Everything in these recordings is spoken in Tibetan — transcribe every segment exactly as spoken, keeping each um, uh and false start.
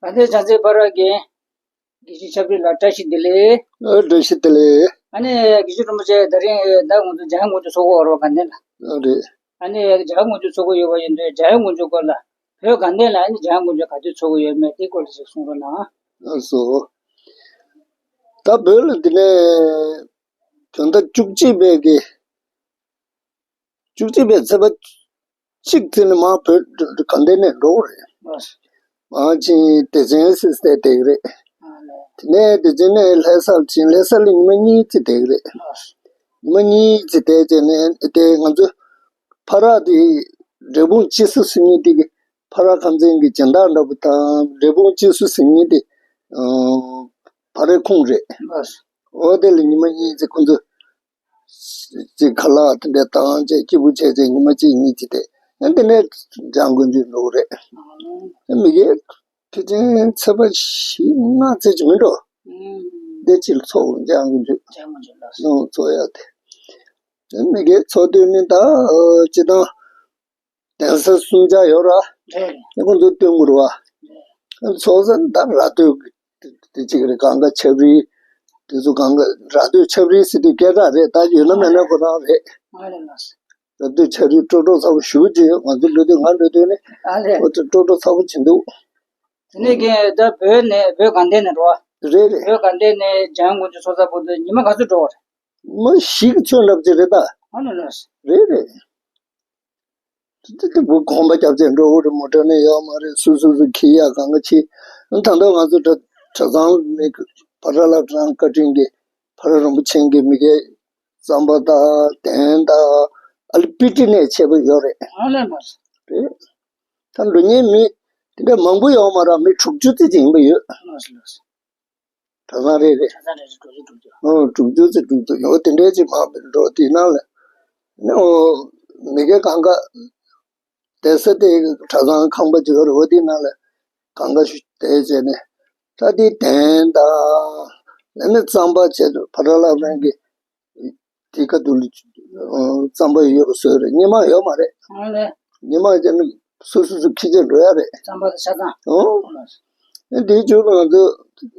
ཨ་ནི་བྱང་རྩེ་ཕ་ར་གི་དགེ་བཤེས་ཆབ་སྤྲུལ་ལགས་བཀྲ་ཤིས་བདེ་ལེགས། ཨ། བཀྲ་ཤིས་བདེ་ལེགས། ཨ་ནི་དགེ་བཤེས་རིན་པོ་ཆེ་ད་རིང་ད་ང་ཚོ་འཇམ་དབྱངས་དཀོན་མཆོག་ཚོགས་ཀྱི་ཡོད་རེད་པ་དགའ་ལྡན་ལ། ཨ་རེད། ཨ་ནི་འཇམ་དབྱངས་དཀོན་མཆོག་ཚོགས་ཀྱི་ཡོད་པ་ཡིན་དུས་འཇམ་དབྱངས་དཀོན་མཆོག་སྐོར་ལ། བོད་དགའ་ལྡན་ལ་ཨ་ནི་འཇམ་དབྱངས་དཀོན་མཆོག་ག་དུས་ཚོགས་ཀྱི་ཡོད་མེད་དེའི་སྐོར་ལ་ཅིག་གསུང་རོགས་གནང་། ལགས་སོ། ད་བོད་ལ་འདི་ནས་བོད་ཟླ་བཅུ་གཅིག་པའི་གི་བཅུ་གཅིག་པའི་ཚེས་པ་གཅིག་ཚེས་ནས་མར་བོད་དགའ་ལྡན་ནས་འགྲོ་གི་རེད། མར་ཕྱིན་སྡེ་ཚན་སི་སི་དེ་བསྡད་ཀྱི་རེད། དེ་ནས་སྡེ་ཚན་ནས་ལྷ་སར་ཕྱིན། ལྷ་ས་ལ་ཉི་མ་གཉིས་ཙམ་བསྡད་ཀྱི་རེད། ཉི་མ་གཉིས་ཙམ་བསྡད་རྗེས་ནས་དེ་ང་ཚོ་ཕ་ར་དེ་འབྲས་སྤུངས་སྤྱི་ས་ཟེར་མཁན་དེ་གི་ཕ་ར་ཁམས་ཚན་གྱི་སྦྱིན་བདག་འདྲ་པོ་དང་འབྲས་སྤུངས་སྤྱི་ས་ཟེར་མཁན་དེ་ཨ་ཕ་རའི་ཁོངས་རེད། འོ་དེ་ལ་ཉི་མ་གཉིས་ཙམ་ཁོང་ཚོ་ཅིག་ཁ་ལག་དེ་འདྲ་བཏང་བྱས་སྐྱིད་པོ་བྱས་བྱས་ཉི་མ་གཅིག་གཉིས་ཅིག་བསྡད། ཡང་དེ་ནས་འཇམ་དབྱངས་དཀོན་མཆོག་འགྲོ་གི་རེད། མི་རྒན་ཕལ་ཆེར་ཚེས་པ་བཞི་ལྔ་ཙམ་ཅིག་མིན་འགྲོ། དེ་ཅིག་ལ་ཚོགས་འཇམ་དབྱངས་དཀོན་མཆོག་ཚོགས་ཡག་དེ། མི་རྒན་ཚོགས་དུས་ནི་ད་སྤྱིར་བཏང་གདན་ས་གསུམ་ཆ་ཡོད་ར། རེད། ཁོང་ཚོ་སྟོན་དགོས་རེད་བ། ཚོགས་ས་ནི་ད་ར་སྟོད་དེ་གཅིག་རེད། གངས་དཀར་ཆབ་རིལ། དེ་ཚོ་གངས་དཀར་ར་སྟོད་ཆབ་རིལ་ཟེར་དུས་སྐད་གྲགས་རེད། ད་ཡོད་ན་མེད་ན་ཁོ་རང་རེད། ཨ་ལས་ལགས། ར་སྟོད་ཆབ་རིལ་སྤྲོ་སྤྲོ་ཚ་པོ་ཞེ་པོ་ཅིག་ཡོད། ང་ཚོ་འགྲོ་དུས་ང་འགྲོ་དུས་ནི། ཨ་ལས། ཨོ་ཚོ་སྤྲོ་སྤྲོ་ཚ་པོ་ཅིག་འདུག་དེ་ནས་ཀྱི་ད་བོད་ནས་བོད་དགའ་ལྡན་ནས་འགྲོ་བ། རེད་རེད། བོད་དགའ་ལྡན་ནས་འཇམ་དབྱངས་དཀོན་མཆོག་ཚོགས་ས་བར་དུ་ཉི་མ་ག་ཚོད་འགྲོ་བ་རེད། མ་བཞི་གི་ཚོད་འདྲ་པོ་ཅིག་རེད་ད། ཨ་ལས་ལགས། རེད་རེད། དེ་དེ་བུ་གོམ་པ་རྒྱབ་བྱས་འགྲོ་དགོས་རེད། མོ་ཊ་ནི་ཡོད་མ་རེད། སོ་སོ་སོ་ཁྱི་ཡག་གང་ག་ཁྱི། ད་ལྟ་ང་ཚོ་གྲྭ་གྲྭ་ཚང་མི་ཕ་ར་ལ་རང་བཀའ་དྲིན་གྱིས་ཕ་ར་རིན་པོ་ཆེ་གི་མི་སྐལ་རྩམ་པ་དང་གདན་དང་ཨ་ལི་པི་ཏི་ནས་ཆེ་བ་ཡོད་རེད། ཨ་ལས་མ་རེད། ད་འགྲོ་མཁན་མི་དེ་འདྲ་མང་པོ་ཡོད་མ་རེད། མི་དྲུག་ཅུ་ཙམ་ཅིག་ཡིན་པ་ཡོད། ལགས་སོ་ལགས་སོ། གྲྭ་ཚང་རེ་རེ། གྲྭ་ཚང་རེ་རེ་དྲུག་ཅུ་དྲུག་ཅུ། ཨོ་དྲུག་ཅུ་ཙམ་དྲུག་ཅུ་ཡོད། དེ་འདྲའི་ཅིག་མང་པོ་འགྲོ་དེའི་ནང་ལ་ནི་ཨོ་མི་སྐལ་གང་ག་བསྡད་ས་དེ་གྲྭ་ཚང་ཁང་པ་ཅིག་ཡོད་རེད། འོ་དེའི་ནང་ལ་གང་ག་ཞིག་བསྡད་བྱས་ནས་ད་དེ་གདན་དང་ཨ་ནི་རྩམ་པ་བྱས་ཕ་ར་ལ་རང་གི་དེ་ཁ་ཐུག་ལ་རྩམ་པ་ཡོད་པ་བཟོས་རེད། སྔོན་མ་ཡོད་མ་རེད། ཨ་ལས། སྔོན་མ་ཅན་སོ་སོ་སོ་ཁྱི་ཅན་འགྲོ་ཡ་རེད། རྩམ་པ་དང་ཆ་ཚང་། ཨོ། ཨ་ལས། དེའི་མཇུག་ལ་ང་ཚོ་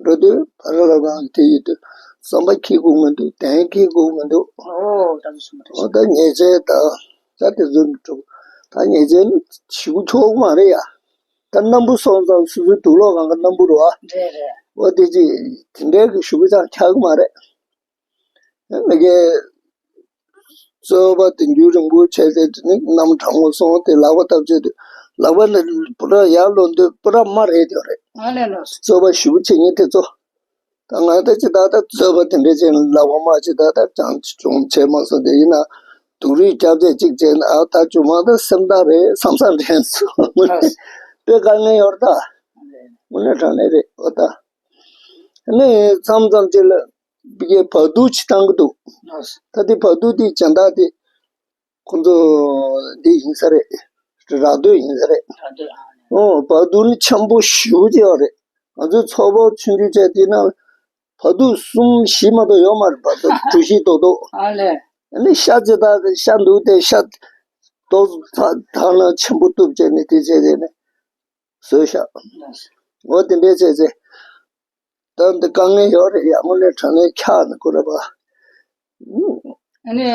འགྲོ་དུས་ཕ་ར་ལ་རང་དེ་ཡོད་དུས་རྩམ་པ་ཁྱི་དགོས་མི་འདུག་གདན་ཁྱི་དགོས་མི་འདུག་ཨོ་ད་དུ་སུ་མ་ཐུག་ཨོ་ད་ཉེས་ཆད་ད་ད་དེ་ཚོ་འགྲོ། ད་ཉེས་ཆད་ནི་ཞེ་པོ་ཆོག་གི་མ་རེད་ཡ། ད་སྣམ་བུ་སོང་ཙང་སོ་སོའི་དུག་ལོག་གང་ག་སྣམ་བུ་རེད་བ། རེད་རེད། ཨོ་དེ་ཅི་དེ་འདྲའི་གི་ཞེ་པོ་ཅང་ཆགས་གི་མ་རེད། མི་སྐལ་རྩོད་པ་དེ་རྒྱུན་རིང་པོ་བྱས་ཏེ་དེ་ནི་གནམ་གྲང་མོ་སོང་སྟེ་ལག་པ་བཏབ་བྱས་ཏེ་ལག་པ་ནི་པུ་ར་ཡར་ལོག་དུས་པུ་ར་རྨ་རེད་དེ་རེད། ཨ་ལས་ལགས། རྩོད་པ་ཞེ་པོ་བྱེད་མཁན་དེ་ཚོ། ད་ང་ད་ཅི་ད་ད་རྩོད་པ་དེ་འདྲ་བྱས་ན་ལག་པ་རྨ་ཅི་ད་ད་ཅང་ཅུང་བྱས་མ་སོང་། དེ་ཡིན་ན་སྡུག་རུས་རྒྱབ་བྱས་གཅིག་བྱས་ན་ཨ་ད་ཅུང་མ་ད་སེམས་ཐག་རེད་བསམ་བསམ་དྲན་སོང་། དཔེ་དཀའ་ངལ་ཡོད་རེད་ད། དངོས་གནས་དྲང་གནས་རེད་ཨོ་ད། ནི་མཚམས་མཚམས་ཅིག་ལ། པི་ཀའི་བར་དུ་ཅི་བཏང་གི་འདུག་ད་དེ་བར་དུ་དེ་སྦྱིན་བདག་དེ་ཁོང་ཚོ་འདི་ཡིན་ས་རེད། ར་སྟོད་ཡིན་ས་རེད། ཨོ་བར་དུ་ནི་ཆེན་པོ་ཞེ་པོ་ཅིག་ཡོད་རེད། ང་ཚོའི་ཚོགས་པ་ཆུང་ཆུང་བྱས་དེ་ན་བར་དུ་གསུམ་བཞི་མ་གཏོགས་ཡོད་མ་རེད། བར་དུ་གྲུ་བཞི་ཏོག་ཏོག་ཨ་ལས། ནི་ཤ་ཅི་ད་ཤ་འདུག་སྟེ་ཤ་ཏོག་ཐ་ཐ་ན་ཆེན་པོ་གཏུབ་བྱས་ནས་དེ་བྱས་བྱས་ནས་བཟོས་ཤག་ཨོ་དེ་འདྲས་བྱས་བྱས། ད་འདི་དཀའ་ངལ་ཡོད་རེད་ཡ། དངོས་གནས་དྲང་གནས་ཁྱག་ནས་ཁོ་ར་བ། ཨ་ནི་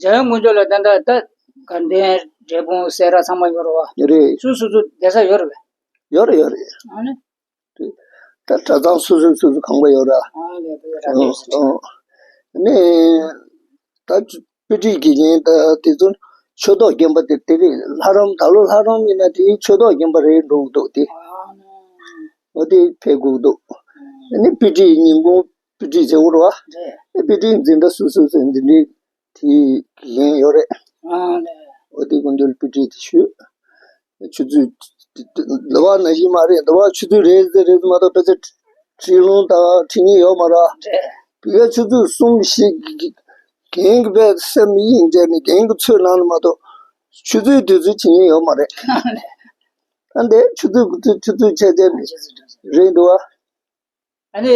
འཇམ་དབྱངས་དཀོན་མཆོག་ལ་ད་ལྟ་ད་དགའ་ལྡན་འབྲས་སྤུངས་སེ་ར་ཚང་མ་ཡོད་རེད་བ། རེད། སུ་སུ་སུ་བསྡད་ས་ཡོད་རེད་བས། ཡོད་རེད་ཡོད་རེད། ཨ་ནི། ད་གྲྭ་ཚང་སུ་སུ་སུ་སུ་ཁང་པ་ཡོད་ར། ཨ་ནི་ད་ཨ་ནི་ད་དཔེ་ཁྲིད་ཀྱི་ཉིན་ད་དེ་ཚོ་ཆོས་ཐོག་རྒན་པ་དེ་དེ་རེད། ལྷ་རམས་ད་ལོ་ལྷ་རམས་ཡིན་ན་དེའི་ཆོས་ཐོག་རྒན་པ་རེད་འགྲོ་གི་འདུག་དེ། ཨོ་དེ་ཕེབས་དགོས་འདུག་ཨ་ནི་དཔེ་ཁྲིད་ཉིན་གུང་དཔེ་ཁྲིད་བྱེད་དགོས་རེད་བ། དཔེ་ཁྲིད་འཛིན་གྲྭ་སོ་སོ་སོའི་འཛིན་གྲྭའི་དེའི་ལན་ཡོད་རེད། ཨོ་དེ་དགོས་འདུག་དཔེ་ཁྲིད་དེ་ཞུས། ཆུ་ཚོད་འདི་བ་ན་བཞིན་མ་རེད། འདི་བ་ཆུ་ཚོད་རེ་ཟེར་རེ་ཟེར་མ་གཏོགས་ཕལ་ཆེར་ཁྲིད་ལུང་དང་ཁྲིད་ཉིན་ཡོད་མ་རེད། དེ་ག་ཆུ་ཚོད་གསུམ་བཞི་རྒན་གྱི་དཔེ་སེམས་གཡེང་བྱས་ནས་རྒན་གྱི་ཚོད་ནང་ལ་མ་གཏོགས་ཆུ་ཚོད་དུས་ཚོད་ཁྲིད་ཉིན་ཡོད་མ་རེད། ཨ་འདི་ཆུ་ཚོད་དགུ་ཚོད་ཆུ་ཚོད་ཆད་ཆད་ནས་རེད་འདུག་བ། ཨ་ནི་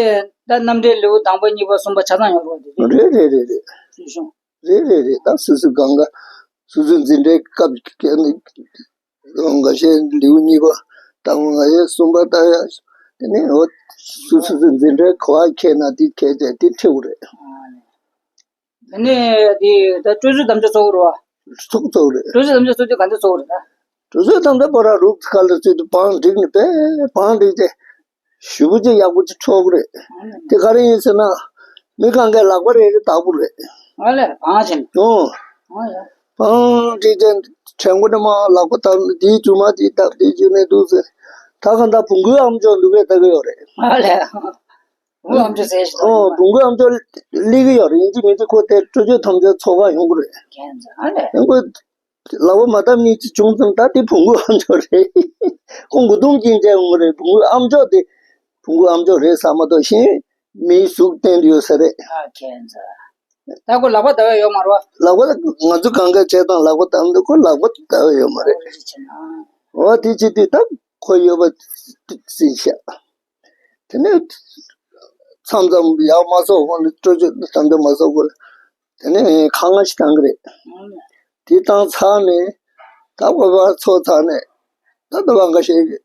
ད་རྣམ་འགྲེལ་ལེའུ་དང་པོ་གཉིས་པ་གསུམ་པ་ཆ་ཚང་ཡོང་རོགས་དེ་རེད། རེད་རེད་རེད། སྲིད་གཞུང་རེད་རེད་རེད། ད་སོ་སོའི་སྒང་ག་སོ་སོའི་འཛིན་གྲྭའི་སྐབས་ཀྱི་འགའ་ཤས་ལེའུ་གཉིས་པ་ ལྟ་བུ་ང་ཡི་གསུམ་པ་ལྟ་ཡ། དེ་ནས་འོ་སུ་སུ་སུ་འཛིན་གྲྭའི་ག་བ་ཁྱེར་ན་དེ་ཁྱེར་བྱས་དེ་ཁྲིད་དགོས་རེད། དེ་ནས་དེ་ད་སྤྲོ་ཚོད་དམ་བཅའ་ཚོགས་རུ་བ། ཚོགས་ཚོགས་རེད། སྤྲོ་ཚོད་དམ་བཅའ་ཚོགས་དུས་ག་འདྲ་ཚོགས་རེད་ད། སྤྲོ་ཚོད་དམ་བཅའ་པོ་ར་རུག་ཁ་ལ་ཚུད་དུ་བང་བསྒྲིགས་ནས་པས་བང་བསྒྲིགས་ཏེ། ཞུ་བ་ཅིག་ཡག་པོ་ཅིག་འཕྲོག་གི་རེད། དེ་ག་རེ་ཡིན་ཟེར་ན། མི་གང་གའི་ལག་པ་རེ་རེ་བཏགས་པོ་རེད། ཨ་ལས་བང་ཆེན། ཨོ། ཨོ་ཡ། བང་བསྒྲིགས་ཏེ་དྲན་གོ་ནས་མ་ལག་པ་བཏགས་ནས་དེའི་མཇུག་མ་དེའི་སྟབས་དེའི་མཇུག་ནས་འདུག་ཟེར། ད་གང་ལྟར་བོང་གུའི་ཨམ་ཅོག་འདུག་པས་ལྟ་གི་ཡོད་རེད། ཨ་ལས། བོང་གུ་ཨམ་ཅོག་ཟེར་ཞིག་ཨོ། བོང་གུའི་ཨམ་ཅོག་སླེབས་ཀྱི་ཡོད་རེད། ཡིན་གཅིག་མིན་གཅིག་ཁོ་དེ་སྤྲོ་ཚོད་དམ་བཅའ་ཚོགས་ཁག་ཡོང་གི་རེད། ཁྱེད་ཚོ་ཨ་ལས། ཡོང་གི་ལག་པ་མ་བཏབ་གཉིས་ཀྱི་བྱུང་ཙང་ད་དེ་བོང་གུ་ཨམ་ཅོག་རེད། ཁོ་མགོ་རྡུང་གིན་བྱས་འོང་གི་རེད། བོང་གུ་ཨམ་ཅོག་དེ་བོང་གུ་ཨམ་ཅོག་རེད་ས་མ་གཏོགས་གཞན་མིའི་གཟུགས་བསྟན་ཡོད་ས་རེད། ཨ་ཁྱེད་ཚོ། ད་ཁོ་ལག་པ་བརྡབ་ཡ་ཡོད་མ་རེད་བ། ལག་པ་ང་ཚོ་གང་ག་བྱས་དང་ལག་པ་བརྡབ་འདུག་ཁོ་ལག་པ་བརྡབ་ཡ་ཡོད་མ་རེད། འོ་དེ་བྱེད་དུས་ད་ཁོ་ཡོད་པ་རྩིས་བཞག་དེ་ནས་མཚམས་མཚམས་ཡག་མ་སོགས་ཁོ་ནས་སྤྲོ་ཚོད་དམ་བཅའ་མ་སོགས་ཁོ་དེ་ནས་ཁ་ང་ཞིག་བཏང་གི་རེད། དེ་བཏང་ཚར་ནས་ད་བོད་པ་ཚོ་ཚར་ནས་ད་ལྟ་བ་འགའ་ཤས་ཀྱི་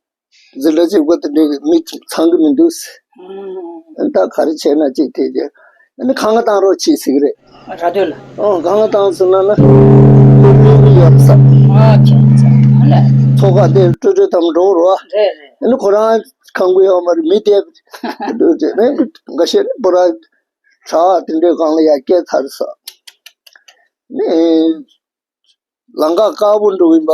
འཛིན་གྲྭ་གཅིག་པོ་དེ་འདྲའི་མི་ཚང་གི་མི་འདུག་ད་ག་རེ་བྱས་ན་ཅིག་དེ་རྗེས་ཨ་ནི་ཁ་ང་བཏང་རོགས་བྱེད་ཟེར་གི་རེད། ར་སྟོད་ལ། ཨོ་ཁ་ང་བཏང་ཟེར་ན་ན་སྟོད་ལུང་གི་ཡོད་ས། ཨ་ཁྱེད་ཚོ་ཨ་ལས། ཚོ་ཁ་དེ་སྤྲོ་སྤྲོ་དམ་འགྲོ་རོགས། རེད་རེད། ཨ་ནི་ཁོ་རང་ཁང་པ་ཡོད་མ་རེད། མི་དེ་འགྲོ་དེ་ནས་འགའ་ཤས་ནི་པོ་ར་བྲག་དེ་འདྲའི་སྒང་ལ་ཡར་སྐྱེལ་ཚར་ས། ནི། ལམ་ཁ་དཀར་པོ་འགྲོ་གི་ཡིན་པ་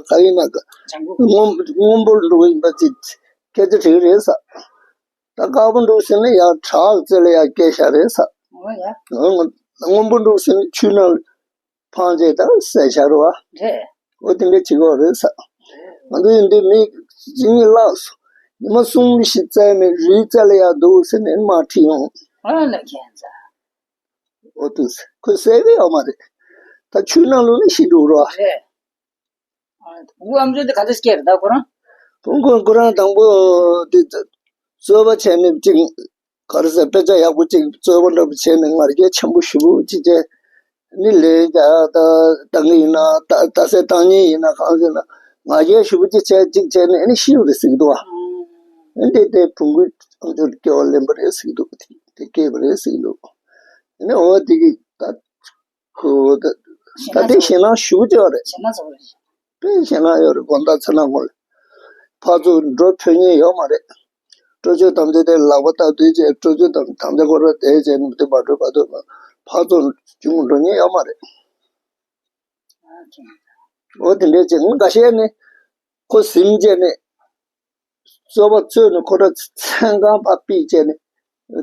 ག་ཡིན་ན་སྔོན་སྔོན་པོ་འགྲོ་གི་ཡིན་པ་ཅིག་སྐད་ཆ་དྲིས་རེད་ས། ད་དཀར་པོ་འགྲོ་ཟེར་ན་ཡང་བྲག་རྩེ་ལ་ཡང་སྐྱེལ་བཞག་རེད་ས། འོ་ཡ། སྔོན་པོ་འགྲོ་ཟེར་ན་ཆུ་ནང་འཕངས་རྗེས་ད་བསད་བཞག་རེད་བ། རེད། འོ་དེ་འདྲ་བྱེད་ཀྱི་ཡོད་རེད་ས། ང་ཚོ་ཡིན་དུས་མི་གཅིག་གཉིས་བརླགས་སོང་། ཉི་མ་གསུམ་བཞི་བཙལ་ནས་རི་རྩེ་ལ་ཡང་འདུག་ཟེར་ནས་མར་ཁྲིད་ཡོང་། ཨ་ལ་ཁྱེད་ཚ། འོ་དུ་ཁོས་ཟེར་གི་ཡོད་མ་རེད། ད་ཆུ་ནང་ལོགས་ནས་ཤི་འགྲོ་རོགས། རེད། ཨ་བོང་གུ་ཨམ་ཅོག་དེ་ག་ཚོད་སྐྱེས་རེད་ད་ཁོ་རང་། བོང་གུ་ཁོ་རང་དང་པོ་དེ་རྩོད་པ་བྱས་ནས་གཅིག་ག་རེ་ཟེར་དཔེ་ཆ་ཡག་པོ་གཅིག་རྩོད་པ་འདྲ་པོ་བྱས་ནས་ང་རྒྱལ་ཆེན་པོ་ཞེ་པོ་གཅིག་བྱས་ནི་ལས་ཀྱང་ད་བཏང་གི་ཡིན་ན་ད་ད་སེ་བཏང་ཉེན་ཡིན་ན་གང་ཟེར་ན་ང་རྒྱལ་ཞེ་པོ་གཅིག་བྱས་གཅིག་བྱས་ནས་ཨ་ནི་ཤི་བ་རེད་ཟེར་གི་འདུག་བ། ཨ་ནི་དེ་བོང་གུ་ཨམ་ཅོག་སྐྱེ་བ་ལེན་པ་རེད་ཟེར་གི་འདུག་དེ་སྐྱེས་པ་རེད་ཟེར་གི་འདུག་ཨ་ནི་འོ་དེ་གི་ད། ཁོ་ད་ད་དེ་ཞེད་སྣང་ཞེ་པོ་ཅིག་ཡོད་རེད། ཞེད་སྣང་ཚ་པོ་རེད། དཔེ་ཞེད་སྣང་ཡོད་རེད། དགོང་དག་ཚེ་ན་ངོ་ཕར་ཚུར་འགྲོ་ཕོད་མཁན་ཡོད་མ་རེད། སྤྲོ་ཚོད་དམ་བཅའ་དེ་ལག་པ་བཏབ་དུས་ཅེས་སྤྲོ་ཚོད་དམ་དམ་བཅའ་ཁོ་ར་དེ་བྱས་ནས་དེ་མ་འགྲོ་བར་དུ་ཕར་ཚུར་བྱུང་འགྲོ་མཁན་ཡོད་མ་རེད། འོ་དེ་འདྲས་ཅིག་འགའ་ཤས་ནི་ཁོ་ཟིན་བྱས་ནས། རྩོད་པ་རྩོད་ནས་ཁོ་ར་མཚན་གང་ཕར་ཕུད་བྱས་ནས་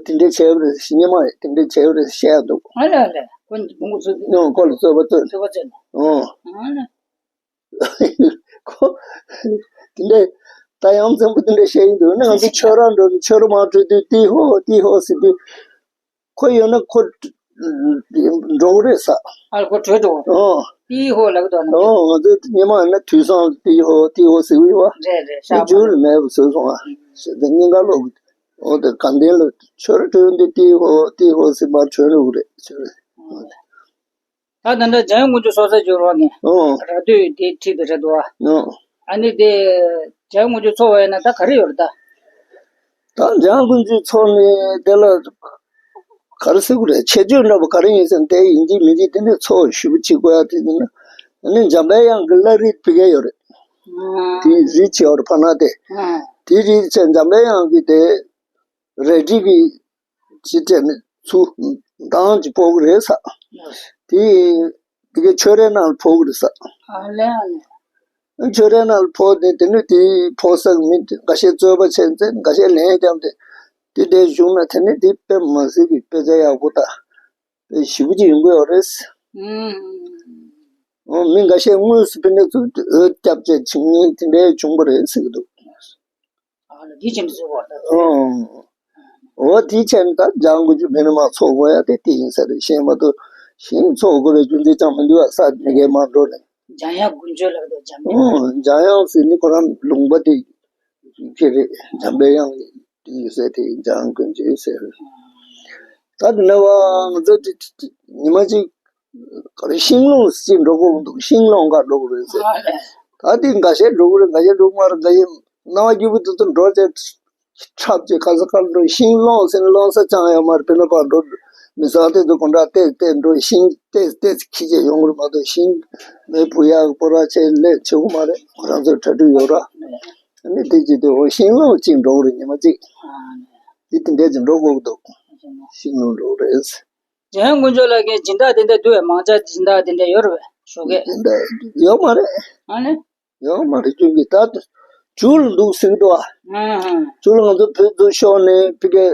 དེ་འདྲའི་བྱས་པ་རེད། སྙེ་མ་ཡིན་དེ་འདྲའི་བྱས་པ་རེད་བཤད་ཡ་འདུག་ཨ་ལ་ཨ་ལ། ཁོ་བོང་གུ་རྩོད་དུས། ཡང་ཁོ་ལ་རྩོད་པ་རྩོད། རྩོད་པ་རྩོད་ནས། ཨོ། ཨ་ལ། ཁོ་དེ་འདྲའི་ད་ཡང་མཚན་པོ་དེ་འདྲའི་བཤད་ཡིན་འདུག་ན་ང་ཚོ་ཆོས་ར་འགྲོ་ནས་ཆོས་ར་མར་འགྲོ་དུས་ཏི་ཧོ་ཏི་ཧོ་ཟེར་དུས། ཁོ་ཡོད་ན་ཁོ་འགྲོ་གི་རེད་ས། ཨ་ཁོ་བྲོས་འགྲོ། ཨོ། ཏི་ཧོ་ལབ་གི་འདུག་ན། ཨོ་ང་ཚོ་སྔོན་མ་ཡིན་ན་དུས་སང་ཏི་ཧོ་ཏི་ཧོ་ཟེར་གི་ཡོད་བ། རེད་རེད་ཤག་རྒྱུན་ལ་མེད་པ་བཟོས་སོང་ཨ། ཞེས་ཏེ་སྙིང་ག་ལོག་གི། ཨོ་དེ་དགའ་ལྡན་ལ་ཆོས་ར་བྲོས་འདི་ཏི་ཧོ་ཏི་ཧོ་ཟེར་མར་བྲོས་འགྲོ་གི་རེད་ཆོས་རེད། ད་ད་ལྟ་འཇམ་དབྱངས་དཀོན་མཆོག་གསོལ་ཚར་འབྱོར་བ་ངས། ཨོ། ར་སྟོད་དེ་ཁྲིད་པའི་རེད་འདུག་བ། ཨོ། ཨ་ནི་དེ་འཇམ་དབྱངས་དཀོན་མཆོག་ཚོགས་པ་ཡིན་ན་ད་ག་རེ་ཡོད་རེད་ད། ད་འཇམ་དཀོན་མཆོག་ཚོགས་ནས་དེ་ལ་ག་རེ་ཟེར་དགོས་རེད། ཁྱད་ཆོས་འདྲ་པོ་ག་རེ་ཡིན་ཟེར་ན་དེ་ཡིན་གཅིག་མིན་གཅིག་དེ་ནས་ཚོགས་ཞུ་བ་བྱེད་དགོས་ཡ་དེ་ཡིན་ན། ཨ་ནི་འཇམ་པའི་དབྱངས་ཀྱི་བླ་རི་ཕ་གི་ཡོད་རེད། དེ་རི་ཆེ་བ་རེད་ཕ་ན་དེ། དེ་རི་ཆེ་འཇམ་པའི་དབྱངས་ཀྱི་དེ་རལ་གྲི་གི་ཅི་སྤྲད་ནས་ཚུར་མདངས་ཀྱི་ཕོག་གི་རེད་ས། དེ་དེ་གའི་ཆོས་རའི་ནང་ལ་ཕོག་གི་རེད་ས། ཨ་ལས་ཨ་ལས། ཆོས་རའི་ནང་ལ་ཕོག་སྟེ་དེ་ནས་དེའི་ཕོག་ས་གི་མི་འགའ་ཤས་རྩོད་པ་བྱས་ཚེ་འགའ་ཤས་ལན་བརྒྱབ་སྟེ་དེ་འདྲའི་བྱུང་ན་དེ་ནས་དེ་དཔེ་མ་སྲིད་ཀྱི་དཔེ་ཆ་ཡག་པོ་དང་དཔེ་ཞེ་པོ་ཅིག་ཡོང་གི་ཡོད་རེད། ཨུམ། འོ་མི་འགའ་ཤས་དངོས་སུ་དཔེ་འདྲ་ཚུལ་འོད་བརྒྱབ་བྱས་བྱུང་ངེས་དེ་འདྲའི་བྱུང་བ་རེད་ཟེར་གི་འདུག་ཨ་ལ་འདི་ཅན་བཟོས་པར་ད། ཨོ། འོ་དེའི་ཆེད་ད་འཇང་དགུ་བཅུ་མི་རིང་མ་ཚོགས་དགོས་ཡ་དེ་དེ་ཡིན་ས་རེད་ཤེས་མ་གཏོགས་གཞན་ཚོགས་དགོས་པའི་རྒྱུ་མཚན་ཅང་མི་འདུག་ཨ་ས་མི་རྒན་མ་འགྲོ་ནས། འཇང་དབྱངས་དཀོན་མཆོག་ལབ་དུས་འཇམ་པའི། ཨོ་འཇང་དབྱངས་ཟེར་ནི་ཁོ་རང་ལུང་པ་དེ་ཁྱེད་རེད་འཇམ་པའི་དབྱངས་དེ་ཡོད་ས་དེ་འཇང་དཀོན་མཆོག་ཟེར། ད་དེ་ནས་བ་ང་ཚོ་དེ་ཉི་མ་གཅིག་ག་རེ་ཤིང་ལོང་ཅིག་འགྲོ་དགོས་འདུག་ཤིང་ལོང་ག་འགྲོ་དགོས་རེད་ཟེར། ད་དེ་འགའ་ཤས་འགྲོ་གི་རེད་འགའ་ཤས་འགྲོ་གི་མ་རེད་འགའ་ཤས། སྣང་བ་སྐྱིད་པོ་དེ་ཚོ་འགྲོ་བྱས་འཁྲབ་བྱས་ག་ས་ག་ལ་འགྲོ། ཤིང་སློང་ཟེར་ན་སློང་ས་ཅང་ཡོད་མ་རེད། དཔེར་ན་ཕར་འགྲོ་མི་ཚང་དེ་ཚོ་དགོང་དག་བལྟས་བལྟས་འགྲོ། ཤིང་བལྟས་བལྟས་ཁྱི་བྱས་ཡོང་གི་རེད་མ་གཏོགས། ཤིང་མེ་འབུད་ཡག་སྤོ་ར་བྱས་ལས་བྱེད་དགོས་མ་རེད། ཁོ་རང་ཚོའི་གྲ་སྒྲིག་ཡོད་ར། ཨ་ནི་དེ་གཅིག་དེ་འོ་ཤིང་སློང་གཅིག་འགྲོ་གི་རེད། ཉི་མ་གཅིག་དེ་དེ་འདྲས་ཅིག་འགྲོ་དགོས་ཀྱི་འདུག་ཤིང་སློང་འགྲོ་གི་རེད། འཇམ་དབྱངས་དཀོན་མཆོག་ལགས་ཀྱི་སྦྱིན་བདག་དེ་འདྲ་འདུག་བས། མང་ཇ་སྦྱིན་བདག་དེ་འདྲ་ཡོད་རེད་བས། ཞོགས་ཀས། སྦྱིན་བདག་ཡོད་མ་རེད། ཨ་ནི། ཡོད་མ་རེད། ཁྱོད་ཀྱིས་ད་ཇུ་ལ་འདུག་ཟེར་གྱི་འདུག་ཨ། ཨ་ཧ། ཇུ་ལ་ང་ཚོ་བོད་དུ་ཤོར་ནས་ཕ་གིའི་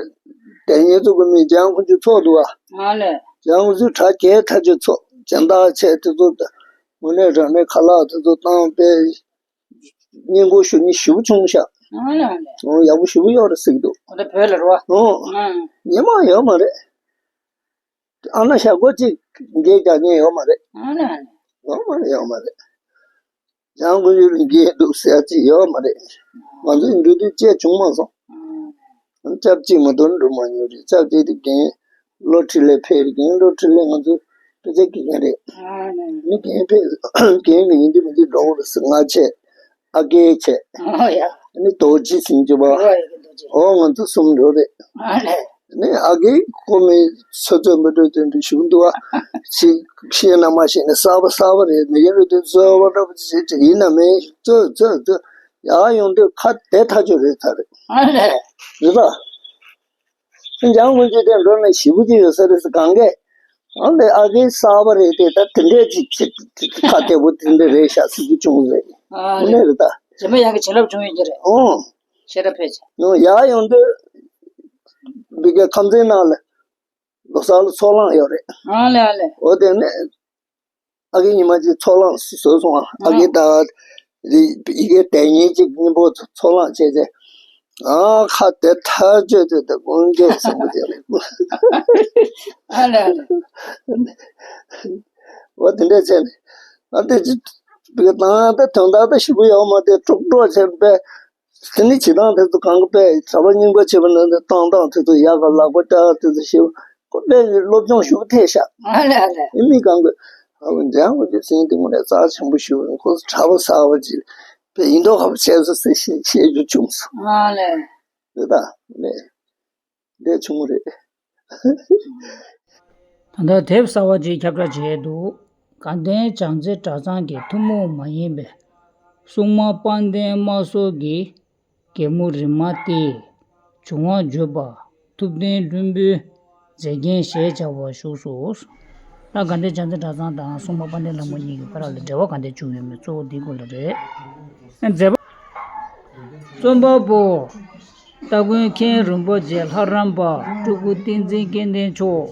དེ་ཉིད་དུ་གི་མི་འཇམ་དབྱངས་དཀོན་མཆོག་ཚོགས་འདུག་ཨ། ཨ་ལས། འཇམ་དབྱངས་དཀོན་མཆོག་གྲ་རྒྱས་ཐག་ཆོད་ཚོགས། སྦྱིན་བདག་བྱས་དེ་ཚོ་དངོས་གནས་དྲང་གནས་ཁ་ལག་དེ་ཚོ་བཏང་པས་བསྙེན་བཀུར་ཞུ་མཁན་ཞེ་པོ་བྱུང་ཤག་ཨ་ལས་ཨ་ལས། ཨོ་ཡག་པོ་ཞེ་པོ་ཡོད་རེད་ཟེར་གྱི་འདུག་ཁོ་ད་བོད་ལ་རེད་བ། ཨོ། ཨ། ཉི་མ་ཡོད་མ་རེད། ཨ་ན་ཞག་སྒོ་གཅིག་འགྱེལ་རྒྱག་མཁན་ཡོད་མ་རེད། ཨ་ལས་ཨ་ལས། ཡོད་མ་རེད། ཡོད་མ་རེད། འཇམ་དབྱངས་དཀོན་མཆོག་ལ་འགྱེལ་འདུག་ཟེར་ཡ་ཅིག་ཡོད་མ་རེད། ང་ཚོའི་འགྲོ་དུས་བཅད་བྱུང་མ་སོང་། ཨ། སྐྱབས་གཅིག་མ་གཏོགས་འགྲོ་མ་མྱོང་རེད། སྐྱབས་གཅིག་དེ་རྒན་བློ་ཁྲིད་ལས་ཕེབས་རེད། རྒན་བློ་ཁྲིད་ལས་ང་ཚོ་དཔེ་ཆ་དགེ་རྒན་རེད། ཨ་ནི། ནི་རྒན་ཕེབས། རྒན་གྱི་ཡིན་དུས་མི་འདུག་འགྲོ་གི་རེད་ཟེར། ང་བྱས། ཨ་རྒས་བྱས། ཨོ་ཡ། ནི་རྡོ་རྗེ་ཟེར་གྱི་བ། ཨོ་ཡ་རྡོ་རྗེ། ཨོ་ང་ཚོ་གསུམ་འགྲོ་རེད། ཨ་ལས། ནི་ཨ་རྒས་ཁོ་མི་ཚོད་ཚོད་མི་འགྲོ་དོན་དུ་བཞུགས་འདུག་ཨ། ཅིག་ཤེས་ན་མ་ཤེས་ན་གསར་པ་གསར་པ་རེད། མི་རྒན་རེད་དུས་ཚོད་པ་འདྲ་པོ་ཅིག་ཅིག་ཡིན་ན་མིན་ཚོད་ཚོད་ཚོད་ཡར་ཡོང་དུས་ཁ་བདེ་ཐག་ཆོད་རེད་ཚར་རེད། ཨ་ལས། རེད་པ། འཇམ་དབྱངས་དཀོན་མཆོག་དེ་འགྲོ་ན་ཞེ་པོ་ཅིག་ཡོད་ས་རེད་ཟེར་གང་གས། ཨ་ལས་ཨ་རྒས་གསར་པ་རེད་དེ་ད་དེ་འདྲས་ཅིག་ཅིག་ཁ་བདེ་པོ་དེ་འདྲས་རེད་ཤག་ཟེར་རྒྱུ་བྱུང་རེད། ཨ་ཨ་ལས། ལས་རེད་ད། རྗེས་མ་ཡང་གི་བྱིན་རླབས་བྱུང་ཡོད་ཀྱི་རེད། ཨོ། ཤེས་རབ་ཕལ་ཆེར། ཡང་ཡར་ཡོང་དུས་འདི་གའི་ཁམས་ཚན་ནང་ལ་ལོ་གསར་ལ་ཚོགས་ལངས་ཡོད་རེད། ཨ་ལས་ཨ་ལས། འོ་དེ་ནས་ཨ་རྒས་ཉི་མ་གཅིག་ཚོགས་ལངས་བཟོས་སོང་ཨ། ཨ་རྒས་ད་ཡི་གེ་དེ་ཉིན་གཅིག་གཉིས་པོ་ཚོགས་ལངས་བྱས་ཏེ། ཨ་ཁ་བདེ་ཐག་ཆོད་དེ་དེ་དཀོན་མཆོག་གསུམ་པོ་དེ་རེད། ཨ་ལས་ཨ་ལས། འོ་དེ་འདྲས་བྱས་ནས་ཨ་དེ་ཅི་བི་ག་དང་ད་དོན་དག་ད་ཞིབ་པོ་ཡོད་མ་རེད། དཀྲུག་དཀྲུག་བྱས་པས། དེ་ནི་བྱེད་སྟངས་དེ་ཚོ་གང་གི་པས་གྲྭ་པ་རྙིང་པ་བྱེད་པ་ན་ནི་བཏང་སྟངས་དེ་ཚོ་ཡག་ག་ལག་པ་བཀྲ་དེ་ཚོ་ཞེ་པོ་ཁོ་པས་སློབ་སྦྱོང་ཞུ་ཐེ་ཤག་ཨ་ལས་ཨ་ལས། ཨི་མི་གང་གི་ཨ་བ་འཇང་གི་དེ་སེང་དེ་ངོ་ནས་རྩ་ཆེན་པོ་ཞུ་ཁོ་གྲྭ་པ་གསར་པ་ཅིག་པས་ཡིན་མདོག་ཁ་པོ་བྱས་སོ་ཟེར་ཞེས་བཤད་རྒྱུ་བྱུང་སོང་། ཨ་ལས། རེད་ད་ལས། འདས་བྱུང་རེད། ད་ལྟ་དེབ་གསར་བ་ཅིག་ཁྱབ་བསྒྲགས་བྱས་འདུག་དགའ་ལྡན་བྱམས་བརྩེ་གྲྭ་ཚང་གི་ཐུན་མོང་མ་ཡིན་པའི་སྲུང་མ་དཔལ་ལྡན་དམར་གསོལ་གྱི་རྒྱལ་མོ་རིམ་མ་སྟེ། འབྱུང་བ་བརྗོད་པ་ཐུབ་བསྟན་སྒྲོན་པོའི་མཛེས་རྒྱན་ཞེས་བྱ་བ་བཞུགས་སོ། ད་དགའ་ལྡན་བྱམས་བརྩེ་གྲྭ་ཚང་དང་སྲུང་མ་དཔལ་ལྡན་ལྷ་མོ་གཉིས་ཀྱི་བར་ལ་འབྲེལ་བ་ག་འདྲ་བྱུང་ཡོད་མེད་གཙོ་བོ་འདིའི་སྐོར་ལ་རེད། མཛད་པ། རྩོམ་པ་པོ། སྟ་གོན་མཁན་རིན་པོ་ཆེ་ལྷ་རམས་པ་སྤྲུལ་སྐུ་བསྟན་འཛིན་སྐལ་ལྡན་མཆོག་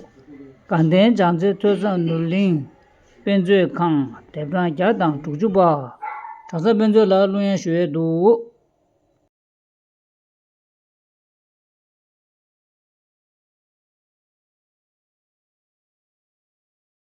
དགའ་ལྡན་བྱམས་བརྩེ་ཐོས་བསམ་ནོར་གླིང་དཔེ་མཛོད་ཁང་དེབ་གྲངས་བརྒྱ་དང་དྲུག་ཅུ་པ། གྲྭ་ཚང་དཔེ་མཛོད་ལ་གླུ་དབྱངས་ཞུ་ཡས་འདུག